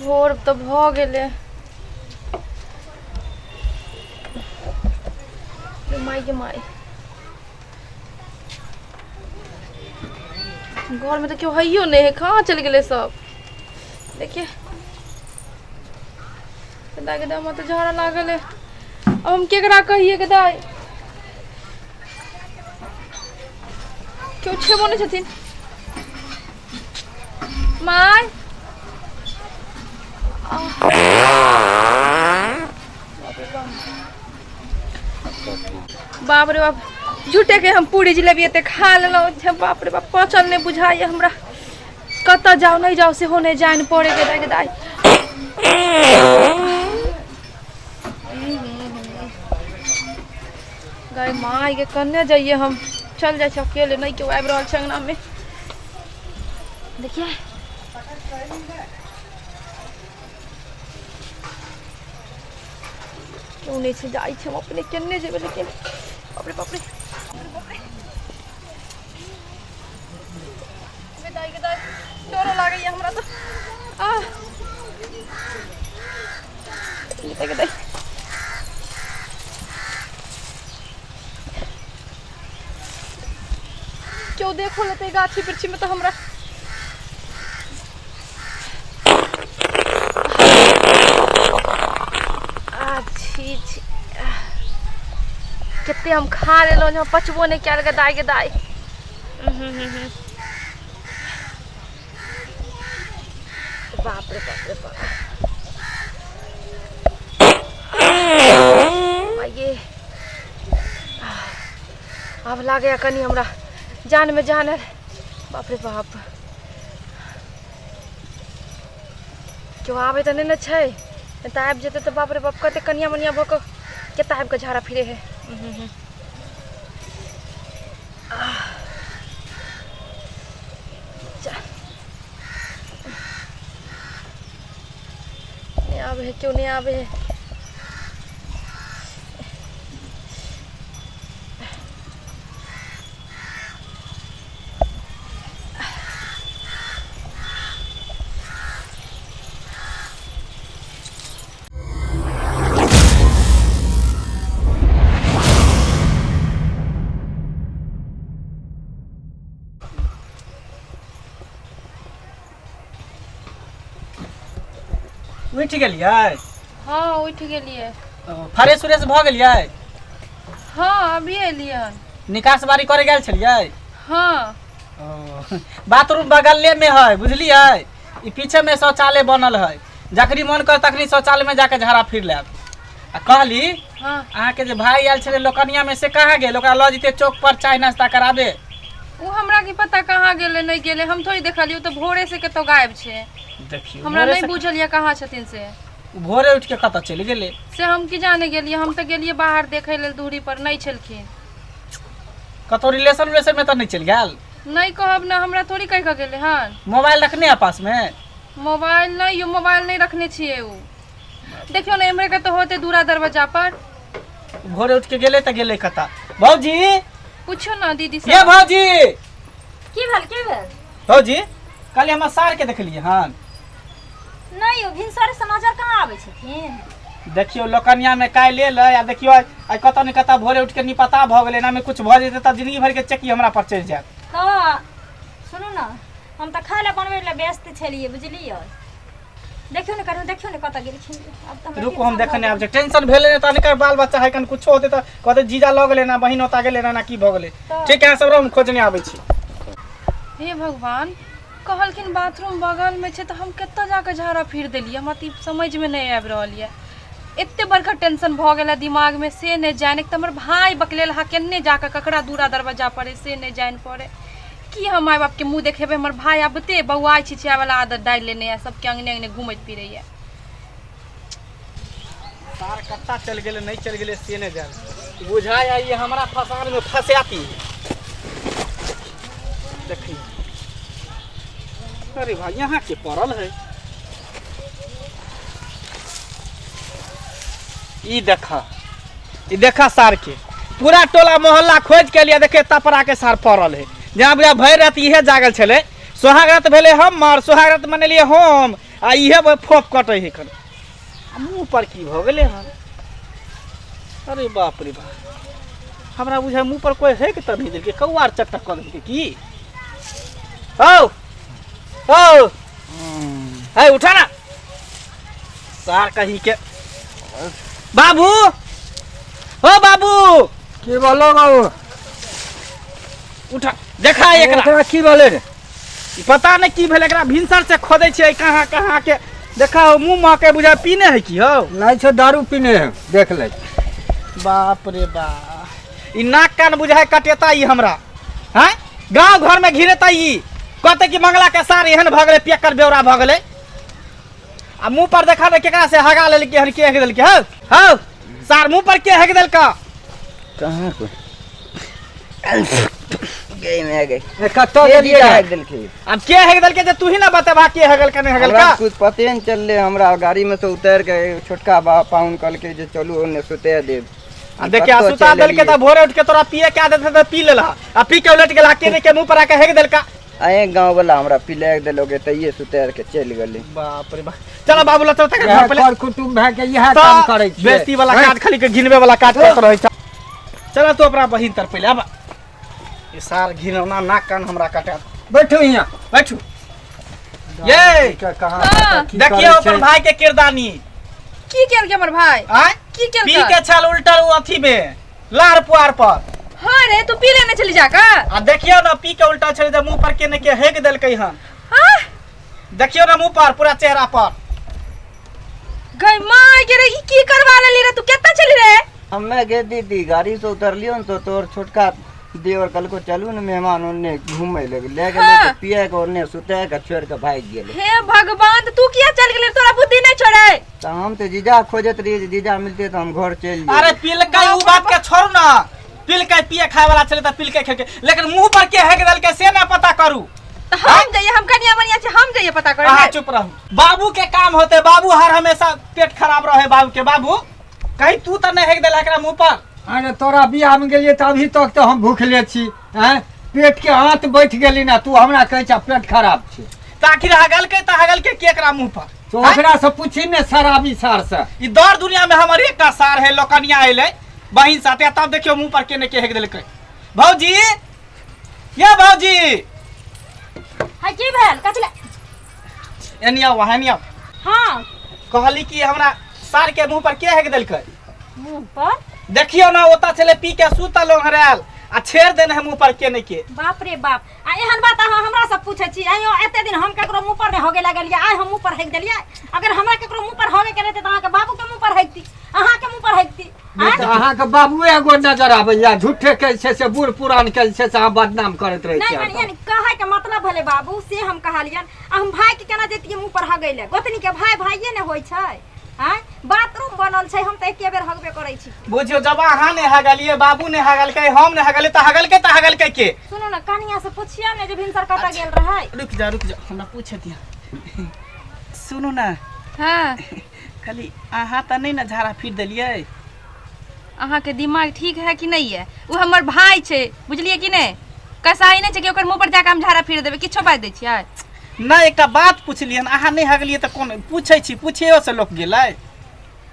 भोर तऽ भऽ गेलै। गे माय गे माय, घरमे तऽ केओ हैयो नहि है, कहाँ चलि गेलै सब? देखिए दाइ गे दाइ, हमरा तऽ झाड़ा लागल है। अब हम केकरा कहिए गे दाइ? केओ छेबो नहि छथिन। माय, बाप रे बाप, झूठे के हम पूरी जिलेबी एते खा लेलहुँ जे बाप रे बाप, पचल नहि बुझाइए हमरा। कतऽ जाउ नहि जाउ सेहो नहि जानि पड़े गे दाइ गे दाइ। गै माय गे, कन्ने जाइए हम? चल जाइ छी अकेले, नहि केओ आबि रहल छै अङ्गनामे। देखिए, केओ नहि छै, जाइ छी हम अपने। केने जेबै लेकिन? बाप रे बाप रे बाप रे, दाइ गे दाइ, डरो लागैया हमरा तऽ। आ दाइ गे दाइ, केओ देखो लेतै गाछी वृक्षीमे तऽ हमरा। आ छी छी, कते हम खा लेलहुँ जे पचबो नहि कयल गे दाइ गे दाइ। बाप रे बाप रे बाप, ये आब लागैए कनि हमरा जानमे जान आयल। बाप रे बाप, केओ आबै तऽ नहि ने छै, नहि तऽ आबि जेतै तऽ बाप रे बाप, कते कनिया मनिया भऽ कऽ कते आबि कऽ झाड़ा फिरे है। नहि आबै है केओ, नहि आबै है। उठि गेलियै? हँ, उठि गेलियै। फ्रेश उरेश भऽ गेलियै? हँ, अभी एलियै हन। निकास बारी करे गेल छलियै? हँ। ओ, बाथरूम बगले में है, बुझलियै? ई पीछे में शौचालय बनल है, जखनी मन कर तखनी शौचालय में जाके झाड़ा फिर लेब। आ कहली, हाँ। अहाँके जे भाई आयल छलै लोकनिया में से कहाँ गेल? ओकरा लऽ जेतै चौक पर चाय नाश्ता कराबे। ओ हमरा की पता कहाँ गेलै नहि गेलै, हम थोड़ी देखलियै। ओ तऽ भोरे से कतौ गायब छै। देखियौ, हमरा भोरे नहि से- बुझल यऽ कहाँ छथिन से। भोरे उठि के कतऽ चलि गेलै? से हम की जाने गेलियै। हम तऽ गेलियै बाहर देखै लेल दूरी पर, नहि छलखिन। कतौ रिलेशन उलेशन में तऽ नहि चलि गेल? नहि कहब ने, हमरा थोड़ी कहि कऽ गेलै हन। मोबाइल रखने है पास में? मोबाइल नहि यौ, मोबाइल नहि रखने छियै। ओ देखियौ ने, एम्हरे कतौ होतै दूरा दरवाजा पर। भोरे उठ के गेलै तऽ गेलै कतऽ? भौजी, पूछो ना दीदी से। ये भौजी। की भेल, की भेल? भौजी, काल्हि हमर सार के देखलियै हन? नहि यौ, भिनसरे से नजर कहाँ आबै छथिन। देखियौ, लोकनिया में काल्हि एलै आ देखियौ आइ कतऽ ने कतऽ भोरे उठ के निपता भऽ गेलै। एनामे कुछ भऽ जेतै तऽ जिंदगी भरि के चेकी हमरा पर चढ़ि जायत। तऽ सुनू ने, हम तऽ खाय लए बनबै लए व्यस्त छलियै, बुझलियै? देखियौ ने करू, देखियौ ने कतऽ गेलखिन। आब तऽ हमरा रुकू, हम टेंशन भऽ देखने आबै गेल। छी। टेंशन भेलै ने तऽ अनेक बाल बच्चा है, कन कुछो होतै तऽ कहतै जीजा लऽ गेलै ना, बहिन ओता गेलै ना, की भऽ गेलै। तऽ ठीक है, अहाँ सब रहू, हम खोजने आबै छी। हे भगवान, कहलखिन बाथरूम बगलमे छै तऽ हम कतऽ जाकऽ झाड़ा फिर देलियै? हमरा तऽ ई समझमे नहि आबि रहल यऽ। एते बड़का टेंशन भऽ गेल है दिमागमे से नहि जानि। एक तऽ हमर भाय बकलेल हा, केन्ने जाकऽ ककरा दूरा दरवाजा पर है से नहि जानि पड़े। की हम माय बापके मुँह देखेबै? हमर भाय आबिते बौआइ छिछियावला आदत डालि लेने यऽ, सबके अङ्गने अङ्गने घुमैत फिरैए। तार कत्ता चलि गेलै, नहि चलि गेलै से नहि जान। बुझाइ है ई हमरा फसानमे फंसाती। देखिए, अरे भाई, यहाँ के पड़ल है। ई देखा, ई देखा, सार के पूरा टोला मोहल्ला खोज के लिया, देखे तपरा के सार पड़ल है। जहाँ बुझा भरि रात इहे जागल छलै। सोहाग रात भेलै हमर, सोहाग रात मनेलियै हम। आ इहे फोप कटै है एखन। आ मुँह पर की भऽ गेलै हन? अरे बाप रे बाप, हमरा बुझाय मुँह पर कोइ हेक तऽ नहि देलकै, कौआ आर चट्टा कऽ देलकै की? हौ हौ है, उठा ना सार कहीं के। बाबू, हो बाबू। की बोलो बाबू? उठा, देखा एकरा। एकरा की भेलै रे? ई पता नहि की भेल एकरा, भिनसर से खोदै छियै कहाँ कहाँ के। देखा हो, मुँह महके बुझा पीने है की हो? नहि छौ, दारू पीने है, देख ले। बाप रे बाप, ई नाक कान बुझाय कटेता ई हमरा। हैं, गांव घर में घिरेता ई, कहते कि मंगला के सार एहन भऽ गेलै, पियक्कर बेवरा भऽ गेलै। आ मुंह पर देखा ने केकरा से हगा लेलकै हन, के हेक देलकै? हौ हौ सार, मुंह पर के हेक देलका? कहाँ को गई में गई। ए, कतऽ के गेलियै जीजा रे? हेक देलकै? अब के हेक देलकै जे तू ही ना बतेबा के हेगल के नहीं हमरा हेगलका। कुछ पते नहीं चलले। हमरा गाड़ी में से उतर के एगो छोटका बा पाहुन कहलकै जे चलू ओन्ने सुते देब। आ देखिए, आ कतऽ सुता चलि देलकै एलियै? तऽ भोरे उठ के तोरा पिए के आदत है तऽ पी लेलह, आ पी के उलट गेला, के नहीं के मुंह पर आके हेक देलका। अहे गाँव वाला हमरा पिला देलक, तैये सुतार के चलि गेलै। बाप रे बाप, चलो बाबू ला, चल तक इएह घर पर। कर कुटुम्ब भए के इएह काम करै छियै। बेइज्जती वाला काज, खाली के घिनबे वाला काज करत रहै छ। चल तू अपना बहिन तर पहिले। अब ई सार घिनौना नाक कान हमरा कटा। बैठू हियाँ। बैठू ये। के कहाँ हाँ। कतऽ की देखियो करै अपन छै। भाई के किरदानी। की केलकै हमर भाई? आय? की पी केलकै? के छल उल्टल उ अथी में लार पुआर पर। हाँ रे, तू पी लेने चली जाकर? आ देखियो ना, पी के उल्टा छलै जे मुंह पर के ने के हेक देलकै हन। हाँ। देखियो ना मुंह पर, पूरा चेहरा पर। गई माय गे रे, ई की करवा लेली रे? तू केतना चली रे? हम्मे गे दीदी गाड़ी से उतरलियो न तो तोर छोटका देवर कहलको चलू ने मेहमान ओन्ने घूमे लगे ले गेलै। हाँ। तऽ पिए के ओन्ने सुता के छोड़ के भागि गेलै। हे भगवान, तऽ तू किया चल गेली? तोरा बुद्धि नहीं छोड़े? तऽ हम तऽ जीजा खोजैत रहियै जे जीजा मिलतै तऽ हम घर चलि अरे जेबै। पिलकै उ बात के छोड़ू ना, पिलकै पिए खाए वाला छलै तऽ पिलकै खेलकै, लेकिन मुंह पर के हेक देलकै से ना पता करू। तऽ हम जइए, हम कनिया बनिया छी, हम जइए पता करे? अहाँ चुप रहू। बाबू के काम होते, बाबू हर हमेशा पेट खराब रहे बाबू के। बाबू, कहीं तू तऽ नहीं हेक देला एकरा मुंह पर? अरे तोरा बियाह में गेलियै तऽ अभी तक तऽ हम भूखले छी। हैं, पेट के आंत बैठ गेली ना, तू हमरा कहै छ पेट खराब छै। तऽ आखिर हगलकै तऽ हगलकै के एकरा मुंह पर? तो ओकरा से पूछी ने, शराबी सार से। ई दर दुनिया में हमर एकटा सार है, लोकनिया एलै बहिन साथे, तब देखियो मुंह पर के ने के हेक देलकै। भौजी, ये भौजी। है, की भेल? कथी ले? एनी आउ, अहाँ एनी आउ। हाँ। कहली कि हमरा सार के मुंह पर के हेक देलकै? मुंह पर? देखियो ना, ओतऽ छलै पी के सुतल ओंघरायल आ छेड़ देने है मुंह पर के ने के। बाप रे बाप, आ एहन बात अहाँ हमरा से पूछै छी? आइयो एते दिन हम केकरो मुंह पर नहि होगे लगलियै, आइ हम मुंह पर हेक देलियै। अगर हमरा केकरो मुंह पर होगे के रहतै तऽ अहाँके बाबू के मुंह पर हेकती, अहाँके मुंह पर हेकती। नहि तऽ अहाँके बाबुए एगो नजर आबैया, झूठे के जे छै से बूढ़ पुरान के जे छै से अहाँ बदनाम करैत रहै नहि छियै मने हरदम। यानी कहै के मतलब भेलै बाबू, से हम कहलियन। आ हम भाई के केना जैतियै मुंह पर हगै ले? गोतनी के भाई भाइये ने होइ छै। आँय, बाथरूम बनल छै, हम तऽ एके बेर हगबे करै छी। बुझियो, जब अहाँ नहि हगलियै, बाबू नहि हगलकै, हम नहि हगलियै, तऽ हगलकै तऽ हगलकै के? सुनू ने, कनिया से पुछियौ ने जे भिनसर कतऽ गेल रहै। रुक जा, रुक जा, हमरा पूछे दिअ। सुनू ने। हाँ। खाली अहाँ तऽ नहि ने झाड़ा फिर देलियै? अहाँके दिमाग ठीक है कि नहीं है? ओ हमर भाई छै, बुझलियै कि नहि? कसाई नहि छै कि ओकर मुँह पर जाके हम झाड़ा फिर देबै। किछो बाजि दै छियै। नहि, एकटा बात पुछलियनि, अहाँ नहि हगलियै तऽ कोन पूछै छी? पूछैयो से लोक गेलै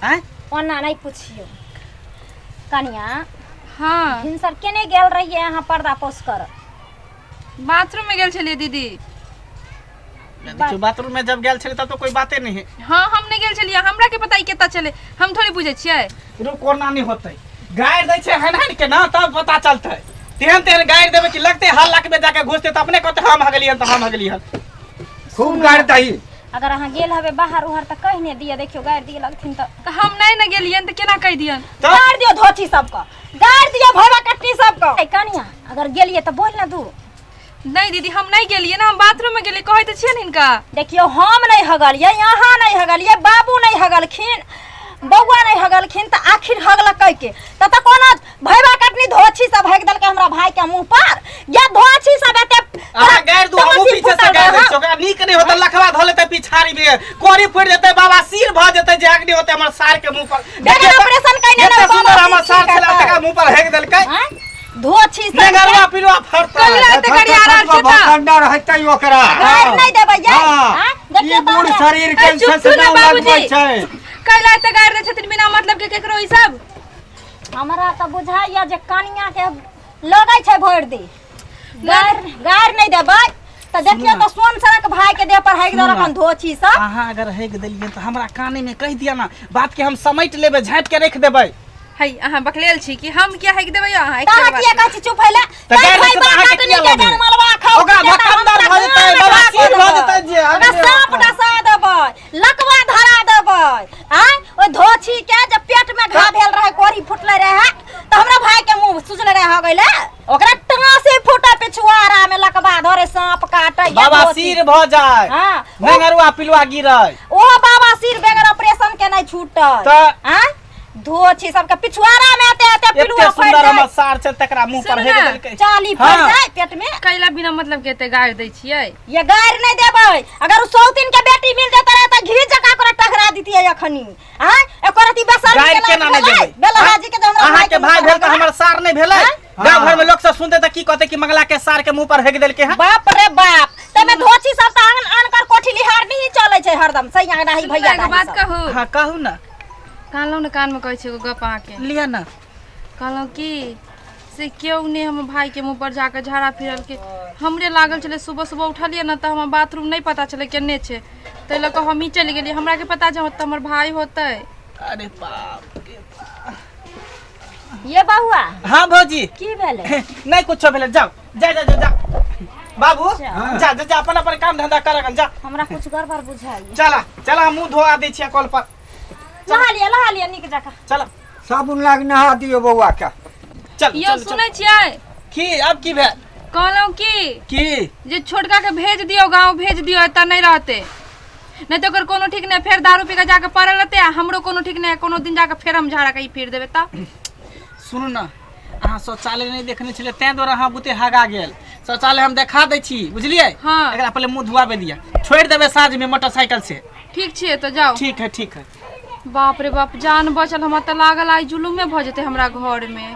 आँय? ओना नहि पुछियौ कनिया। हाँ। भिनसर केने गेल रहियै अहाँ पर्दा पोस कर? बाथरूम में गेल छलियै दीदी। देखियौ, बाथरूम में जब गेल छलै तब तो कोई बाते नहीं है। हाँ, हम नहि गेल छलियै। हमरा के पता ई केतऽ छलै, हम थोड़ी बुझै छियै। रुक, कोना नहि होतै? गारि दै छै हन हन के ना, तब पता चलतै। तेहन तेहन गारि देबै कि लगतै हल्लाक में जाके घुसतै तऽ अपने कहतै हम हगलियन तऽ हम हगलियन। खूब गारि दही। अगर अहाँ गेल हबे बाहर उहर तऽ कहि ने दिअ, देखियौ गारि दिअ लगथिन तऽ। तऽ हम नहि ने गेलियनि तऽ केना कहि दियनि? तऽ गारि दियौ धोती सबके, गारि दियौ भैया कट्टी सबके। ए कनिया, अगर गेलियै तऽ बोल ने दू। नहि दीदी, हम नहि गेलियै ने, हम बाथरूम में गेलियै, कहै तऽ छियनि हिनका। देखियौ, हम नहि हगलियै, अहाँ नहि हगलियै, बाबू नहि हगलखिन, बौआ नहि हगलखिन, तऽ आखिर हगलकै के? तऽ तऽ कोनो भैबा कटनी धोछी सब हगि देलकै हमरा भाई के मुंह पर या धोछी सब एते। अहाँ गारि दू, हमहूँ तमसी पीछे से फूटल गारि दै रहऽ। छियै। ओकरा नीक नहि होतै, लखवा धऽ लेतै पिछाड़ी मे, कोरी फुटि जेतै, बाबा सिर भऽ जेतै जे अग्नि होतै हमर सार के मुंह पर। बेगर ऑपरेशन कयने एते ने सुंदर बाबा हमर सिर सार ठीक छलै, करतै। तकरा मुंह पर हेक देलकै। आँय? धोछी सब नेंगरवा पिलुआ फड़तै। कहिया एते गरिया रहल छै तऽ? भकंडा रहतै ओकरा। गारि नहि देबै यै। हाँ। आँय? ई देखियौ तऽ बूढ़ हमरा- शरीर के ए, चुप से छू ने नाम बाबूजी। लगबै छै। कैला एते गारि दै छथिन बिना मतलब के केकरो ई सब? हमरा तऽ बुझाइया जे कनिया के लगै छै भरि दी गारि गारि नहि देबै तऽ देखियौ तऽ सोन सड़क भाई के देह पर हेक देलक हन धोछी सब। अहाँ अगर हेक देलियै तऽ हमरा काने में कहि दिअ ना, बात के हम समेट लेबै, झाँपि के रखि देबै। है अहाँ बकलेल छी कि हम किया हेक देबै अहाँ? तऽ अहाँ किया कहै छी चुप होइले? तऽ तै गारि भाई देतै तऽ अहाँके काटनी किया के लगै? जनमलवा खाउ ओकरा के तऽ भकन्दर हम भऽ जेतै, तऽ बवासीर भऽ जेतै जे ओकरा साँप डसा देबै, लकवा धरा देबै। आँय, ओहि धोछी के जे पेट में घा भेल रहै, कोरी फुटले रहै, तऽ हमरा भाई के मुंह सुजले रहै हो गेलै। ओकरा टाँसे फूटे पिछुआरा में लकवा धरे साँप काटे। बवासीर भऽ जाय। हाँ। नेंगरुआ पिलुआ गिरै। ओ बाबासीर बगैर ऑपरेशन के नहीं छूटल। तऽ आँय, धोछी सबके पिछुआरा में एते एते एते पिलुआ फैल सुंदर जाय। हमर सार छै तकरा मुंह पर सुनू हेक ने। देलकै। चाली हाँ। फैल जाय पेट में। कैला बिना मतलब के एते गारि दै छियै? ये गारि नहीं देबै, अगर उ सौतीन के बेटी मिल जेतै रहे तऽ घी जकाँ ओकरा टकरा दितियै अखनी। आँय, एको रति बेसर गारि केना नहि देबै? बेलहाजी के जे हमरा अहाँ के भाई मुँह भेल पर तऽ हमर सार नहि भेलै? गाँव घर में लोग सब सुनते तऽ की कहते कि मंगला के सार के मुंह पर हेक देलकै हन? बाप रे बाप, तमे धोछी सब तऽ आंगन आनकर कोठी लिहार नहीं चलै छै हरदम सैया डाही सुनू ने, भैया एगो डाही बात सब। कहू? हाँ कहू ना। कहलहुँ ने कानमे कहै छी एगो गप अहाँके। लिअ ना। कहलहुँ कि से केओ नहि हमर भाईके मुँह पर जाकऽ झाड़ा फिरलकै, हमरे लागल छलै। सुबह सुबह उठलियै ने तऽ हमर बाथरूम नहि पता छलै केने छै, ताहि लऽ कऽ हमही चलि गेलियै। हमरा के पता जे ओतऽ हमर भाई होतै। अरे बाप रे बाप। ये बउआ। हाँ भौजी। की भेलै? नहीं कुछो भेलै, जाओ जा जा जा जा बाबू। हाँ। जा जा जा, अपन अपन काम धंधा कर जा। हमरा कुछ गड़बड़ बुझाइया। चला चला, हम मुंह धोआ दै छियै कल पर। नहा लिअ, नहा लिअ नीक जकाँ। चला। साबुन लाग नहा दियौ बौआ के। चल यौ चल, चल। सुनै छियै? की अब की भेल? कहलहुँ की की जे छोटका के भेज दियौ, गाँव भेज दियौ, एतऽ नहि रहतै। नहि तऽ ओकर कोनो ठीक नहि, फेर दारू पी कऽ जाकऽ पड़ल रहतै, आ हमरो कोनो ठीक नहि, कोनो दिन जाकऽ फेर हम झाड़ा के फिर देबै तऽ। सुनू ने, अहाँ शौचालय नहि देखने छलियै ताहि दुआरे अहाँ बुते हगा गेल। शौचालय हम देखा दै छी, बुझलियै? हाँ। एकरा पहिले मुँह धुआबे दिअ, छोड़ि देबै साँझमे मोटरसाइकिल से। ठीक छियै तऽ जाउ। ठीक है, ठीक है। बाप रे बाप, जान बचल। हमरा तऽ लागल आइ जुलुमे भऽ जेतै हमरा घरमे।